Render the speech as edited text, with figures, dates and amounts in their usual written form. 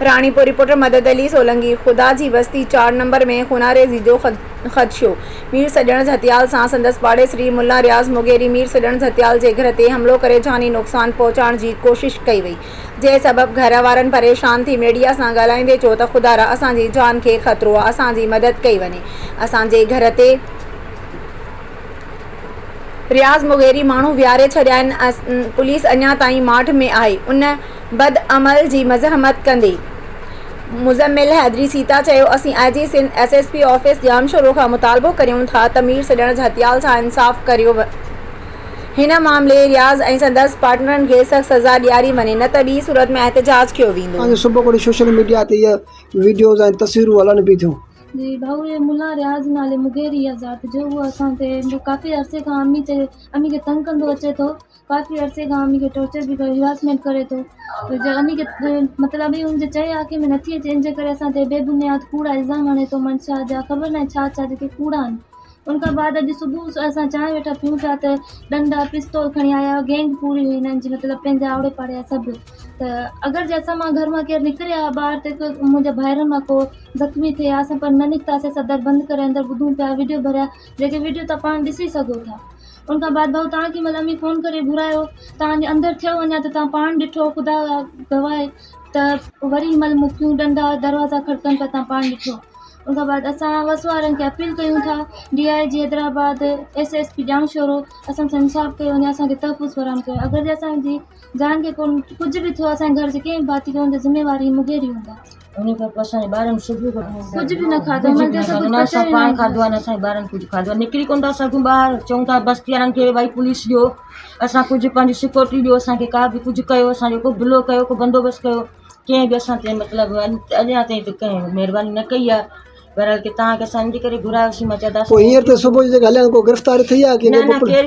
Ranipur, reporter مدد علي سولنگي، خدا جي بستي چار نمبر ۾ خونريزي جو خدشو، مير سڄڻ جهتيال سان سندس پاڙيسري ملا رياض مغيري مير سڄڻ جهتيال جي گهر تي حملو ڪري جاني نقصان پهچائڻ جي ڪوشش ڪئي وئي جنهن سبب گهر وارن پريشان ٿي ميڊيا سان ڳالهائيندي چيو ته خدارا اسان جي جان کي خطرو آ اسان جي مدد ڪئي وڃي اسان جي گهر تي رياض مغيري ماڻهو ويهاري ڇڏيا آهن پوليس اڃا تائين ماٺ ۾ آهي ان بدعمل جي مزاحمت ڪندي مزمل حيدري سيتا چيو اسين I G Sindh S S P office Jamshoro کان مطالبو ڪريون ٿا ته مير سڄڻ جهتيال سان انصاف ڪريو هن معاملي رياض ۽ سندس پارٽنرن کي سخت سزا ڏياري وڃي نه ته ٻي صورت ۾ احتجاج ڪيو ويندو. اڄ صبح ڪوڙي سوشل ميڊيا تي اهي وڊيوز ۽ تصويرون هلن پي ٿيون. جي ڀائو اهي ملا رياض نالي مغيري آ ذات جو اهو اسان تي ڪافي عرصي کان امي تي امي کي تنگ ڪندو اچي ٿو ڪافي عرصي کان امي کي ٽارچر به ڪيو هراسمينٽ ڪري ٿو جو امي کي مطلب هي ان جي چئي آکي ۾ نٿي اچي ان جي ڪري اسان تي بي بنياد ڪوڙا الزام هڻي ٿو منشا جا خبر ناهي ڇا ڇا جيڪي ڪوڙا آهن ان کان بعد اڄ صبح اسان چانهه ويٺا پيون پيا ته ڏنڊا پستول کڻي آيا گينگ پوري هئي هنن جي مطلب پنهنجا آڙي پاڙي جا سڀ ته اگر جي اسان مان گهر مان ڪير نڪري ها ٻاهر ته هڪ منهنجا ڀائرن مان ڪو زخمي ٿئي ها اسان پر نه نڪتاسي اسان در بند ڪري اندر ٻڌون پيا وڊيو ڀريا جيڪي وڊيو تان پاڻ ڏسي سگهو ٿا ان کان بعد ڀائو توهان کي مطلب امي فون ڪري گهرايو توهان جي اندر ٿيو اڃا ته توهان پاڻ ڏٺو خدا گواهه ته وري مل مڪيون ڏنڊا دروازا کڙڪن پيا توهان پاڻ ڏٺو ان کان بعد اسان وس وارن کي اپيل ڪيون ٿا D I G Hyderabad S S P Jamshoro اسان سان انصاف ڪيو وڃي اسان کي تحفظ فراهم ڪيو اگر جي اسان جي جان کي ڪو ڪجهه به ٿيو اسان جي گهر جي ڪنهن به ڀاتي کي ان جي ذميواري مغيري هوندا. انهي کان پوء اسان جي ٻارن صبح کان ڪجهه به نه کاڌو ڪجهه به نه کاڌو نه اسان پاڻ کاڌو آهي نه اسان جي ٻارن ڪجهه کاڌو آهي نڪري ڪونه ٿا سگهون ٻاهر چئون ٿا بستي وارن کي ڀائي پوليس ڏيو اسان ڪجهه پنهنجي سيڪورٽي ڏيو اسان کي ڪا به ڪجهه ڪيو اسان جو ڪو بلو ڪيو ڪو بندوبست ڪيو ڪنهن به اسان تي مطلب اڃا تائين ته ڪنهن مهرباني نه ڪئي آهي بهرحال ڪي توهان کي اسان ان جي ڪري گهرايوسين مان چيو پوء هينئر ته صبح جو جيڪي هليا آهن ڪو گرفتاري ٿي آهي ڪي نه نه ڪير.